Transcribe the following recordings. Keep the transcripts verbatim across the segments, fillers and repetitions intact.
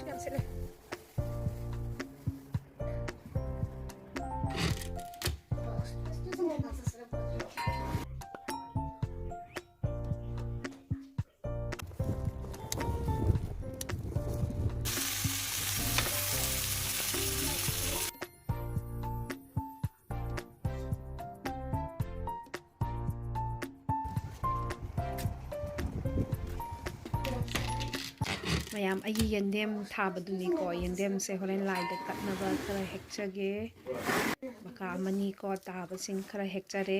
ꯌꯥꯝ ꯁꯤꯠꯂꯦ꯫ ꯃꯌꯥꯝ, ꯑꯩꯒꯤ ꯌꯦꯟꯗꯦꯝ ꯊꯥꯕꯗꯨꯅꯤꯀꯣ꯫ ꯌꯦꯟꯗꯦꯝꯁꯦ ꯍꯣꯔꯦꯟ ꯂꯥꯏꯗ ꯀꯠꯅꯕ ꯈꯔ ꯍꯦꯛꯆꯒꯦ꯫ ꯃꯀꯥ ꯑꯃꯅꯤꯀꯣ ꯇꯥꯕꯁꯤꯡ ꯈꯔ ꯍꯦꯛꯆꯔꯦ꯫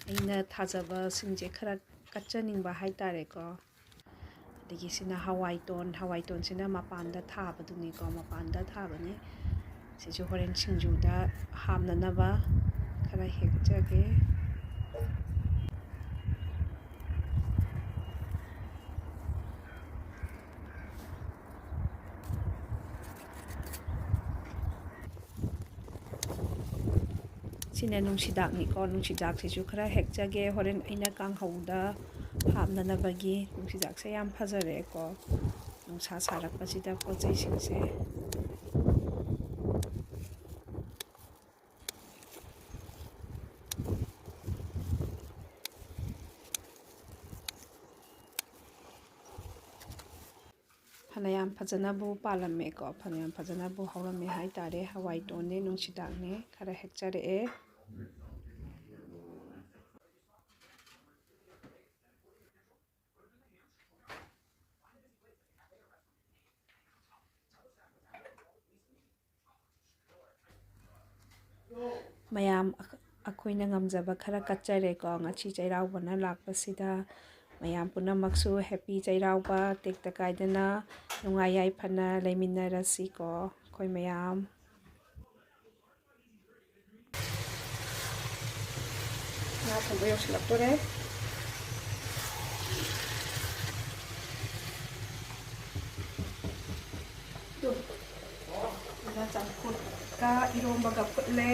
ꯑꯩꯅ ꯊꯥꯖꯕꯁꯤꯡꯁꯦ ꯈꯔ ꯀꯠꯆꯅꯤꯡꯕ ꯍꯥꯏꯇꯥꯔꯦꯀꯣ꯫ ꯑꯗꯒꯤ ꯁꯤꯅ ꯍꯋꯥꯏꯇꯣꯟ, ꯍꯋꯥꯏꯇꯣꯟꯁꯤꯅ ꯃꯄꯥꯟꯗ ꯊꯥꯕꯗꯨꯅꯤꯀꯣ, ꯃꯄꯥꯟꯗ ꯊꯥꯕꯅꯤ꯫ ꯁꯤꯁꯨ ꯍꯣꯔꯦꯟ ꯁꯤꯡꯖꯨꯗ ꯍꯥꯞꯅꯅꯕ ꯈꯔ ꯍꯦꯛꯆꯒꯦ꯫ ꯁꯤꯅ ꯅꯨꯡꯁꯤꯗꯥꯛꯅꯤꯀꯣ꯫ ꯅꯨꯡꯁꯤꯗꯥꯛꯁꯤꯁꯨ ꯈꯔ ꯍꯦꯛꯆꯒꯦ, ꯍꯣꯔꯦꯟ ꯑꯩꯅ ꯀꯥꯡꯍꯧꯗ ꯍꯥꯞꯅꯅꯕꯒꯤ꯫ ꯅꯨꯡꯁꯤꯗꯥꯛꯁꯦ ꯌꯥꯝ ꯐꯖꯔꯦꯀꯣ, ꯅꯨꯡꯁꯥ ꯁꯥꯔꯛꯄꯁꯤꯗ ꯄꯣꯠ ꯆꯩꯁꯤꯡꯁꯦ꯫ ꯐꯅꯌꯥꯝ ꯐꯖꯅꯕꯨ ꯄꯥꯜꯂꯝꯃꯦꯀꯣ, ꯐꯅꯌꯥꯝ ꯐꯖꯅꯕꯨ ꯍꯧꯔꯝꯃꯦ ꯍꯥꯏꯇꯥꯔꯦ꯫ ꯍꯋꯥꯏꯇꯣꯟꯅꯦ, ꯅꯨꯡꯁꯤꯗꯥꯛꯅꯦ, ꯈꯔ ꯍꯦꯛꯆꯔꯛꯑꯦ꯫ ꯃꯌꯥꯝ, ꯑꯩꯈꯣꯏꯅ ꯉꯝꯖꯕ ꯈꯔ ꯀꯠꯆꯔꯦꯀꯣ꯫ ꯉꯁꯤ ꯆꯩꯔꯥꯎꯕꯅ ꯂꯥꯛꯄꯁꯤꯗ ꯃꯌꯥꯝ ꯄꯨꯝꯅꯃꯛꯁꯨ ꯍꯦꯄꯤ ꯆꯩꯔꯥꯎꯕ, ꯇꯦꯛꯇ ꯀꯥꯏꯗꯅ ꯅꯨꯡꯉꯥꯏ ꯌꯥꯏꯐꯅ ꯂꯩꯃꯤꯟꯅꯔꯁꯤꯀꯣ ꯑꯩꯈꯣꯏ ꯃꯌꯥꯝ꯫ ꯉꯥ ꯊꯣꯡꯕ ꯌꯧꯁꯤꯜꯂꯛꯇꯣꯔꯦ꯫ ꯇꯨ, ꯑꯗꯨꯅ ꯆꯝꯐꯨꯠꯀ ꯏꯔꯣꯝꯕꯒ ꯐꯨꯠꯂꯦ꯫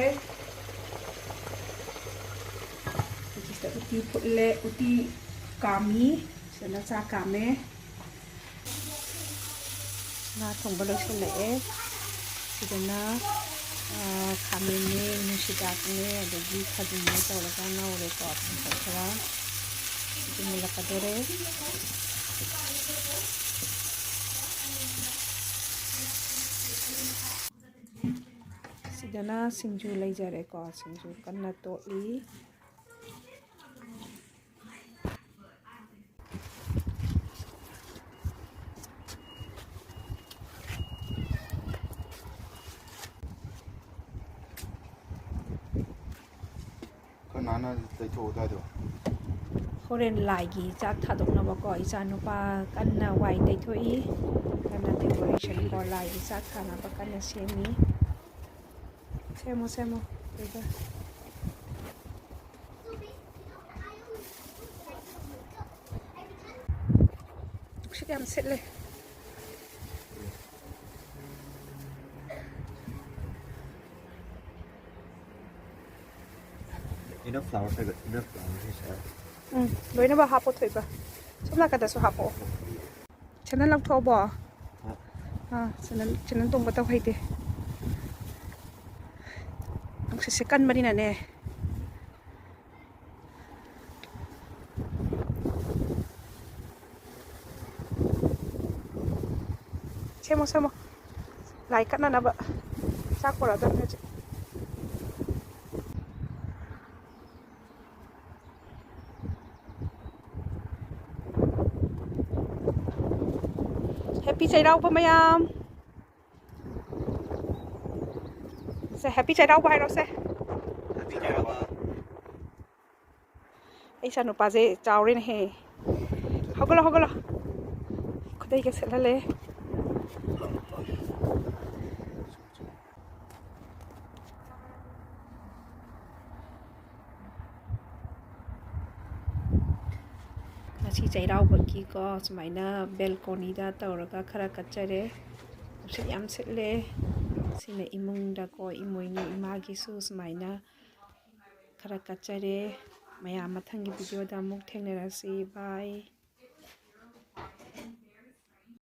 ꯁꯤꯁꯤꯗ ꯑꯗꯨꯝ ꯎꯇꯤ ꯐꯨꯠꯂꯦ, ꯎꯇꯤ ꯀꯥꯝꯃꯤ꯫ ꯁꯤꯗꯅ ꯆꯥꯛ ꯀꯥꯝꯃꯦ꯫ ꯉꯥ ꯊꯣꯡꯕ ꯂꯣꯏꯁꯤꯜꯂꯛꯑꯦ꯫ ꯁꯤꯗꯅ, ꯑ, ꯈꯥꯃꯦꯟꯅꯦ, ꯅꯨꯡꯁꯤꯗꯥꯛꯅꯦ, ꯑꯗꯒꯤ ꯈꯥꯖꯤꯡꯅꯦ ꯇꯧꯔꯒ ꯉꯧꯔꯦꯀꯣ꯫ ꯊꯨꯝ ꯈꯔ, ꯁꯤꯗꯤ ꯃꯨꯜꯂꯛꯀꯗꯣꯔꯦ꯫ ꯁꯤꯗꯅ ꯁꯤꯡꯖꯨ ꯂꯩꯖꯔꯦꯀꯣ꯫ ꯁꯤꯡꯖꯨ ꯀꯟꯅ ꯇꯣꯠꯂꯤ꯫ ꯈꯔ ꯅꯥꯟꯅ ꯇꯩꯊꯣꯛꯎ ꯑꯗꯨꯋꯥꯏꯗꯣ꯫ ꯍꯣꯔꯦꯟ ꯂꯥꯏꯒꯤ ꯆꯥꯛ ꯊꯥꯗꯣꯛꯅꯕꯀꯣ, ꯏꯆꯥ ꯅꯨꯄꯥ ꯀꯟꯅ ꯋꯥꯏ ꯇꯩꯊꯣꯛꯏ, ꯀꯟꯅ decoration ꯀꯣ, ꯂꯥꯏꯒꯤ ꯆꯥꯛ ꯊꯥꯅꯕ ꯀꯟꯅ ꯁꯦꯝꯃꯤ꯫ ꯁꯦꯝꯃꯣ, ꯁꯦꯝꯃꯣ, ꯊꯣꯏꯕ꯫ ꯅꯨꯡꯁꯤꯠ ꯌꯥꯝ ꯁꯤꯠꯂꯦ꯫ Enough flour, ꯊꯣꯏꯕ, enough flour, he said. ꯎꯝ, ꯂꯣꯏꯅꯃꯛ ꯍꯥꯞꯄꯣ, ꯊꯣꯏꯕ꯫ ꯁꯣꯝ ꯅꯥꯀꯟꯗꯁꯨ ꯍꯥꯞꯄꯛꯑꯣ꯫ ꯁꯦꯟꯗꯜ ꯂꯧꯊꯣꯛꯑꯕꯣ? ꯍꯣꯏ꯫ ꯑꯥ, ꯁꯦꯟꯗꯜ, ꯁꯦꯟꯗꯜ ꯇꯣꯡꯕ ꯇꯧꯍꯩꯗꯦ꯫ ꯅꯨꯡꯁꯤꯠꯁꯦ ꯀꯟꯕꯅꯤꯅꯅꯦ꯫ ꯁꯦꯝꯃꯣ, ꯁꯦꯝꯃꯣ꯫ ꯂꯥꯏ ꯀꯠꯅꯅꯕ ꯆꯥꯛ ꯄꯨꯔꯛꯑꯗꯕꯅꯤ ꯍꯧꯖꯤꯛ꯫ Happy ꯆꯩꯔꯥꯎꯕ ꯃꯌꯥꯝ꯫ ꯁꯦ, Happy ꯆꯩꯔꯥꯎꯕ ꯍꯥꯏꯔꯣ ꯁꯦ꯫ Happy ꯆꯩꯔꯥꯎꯕ꯫ ꯑꯩ ꯏꯆꯥ ꯅꯨꯄꯥꯁꯦ ꯆꯥꯎꯔꯦꯅꯦꯍꯦ꯫ ꯍꯧꯒꯠꯂꯣ, ꯍꯧꯒꯠꯂꯣ꯫ ꯈꯨꯗꯩꯒ ꯁꯦꯠꯍꯜꯂꯦ꯫ ꯉꯁꯤ ꯆꯩꯔꯥꯎꯕꯒꯤꯀꯣ, ꯁꯨꯃꯥꯏꯅ balconyꯗ ꯇꯧꯔꯒ ꯈꯔ ꯀꯠꯆꯔꯦ꯫ ꯅꯨꯡꯁꯤꯠ ꯌꯥꯝ ꯁꯤꯠꯂꯦ꯫ ꯁꯤꯅ ꯏꯃꯨꯡꯗꯀꯣ, ꯏꯃꯣꯏꯅꯨ ꯏꯃꯥꯒꯤꯁꯨ ꯁꯨꯃꯥꯏꯅ ꯈꯔ ꯀꯠꯆꯔꯦ꯫ ꯃꯌꯥꯝ ꯃꯊꯪꯒꯤ ꯚꯤꯗꯤꯑꯣꯗ ꯑꯃꯨꯛ ꯊꯦꯡꯅꯔꯁꯤ꯫ ꯕꯥꯏ꯫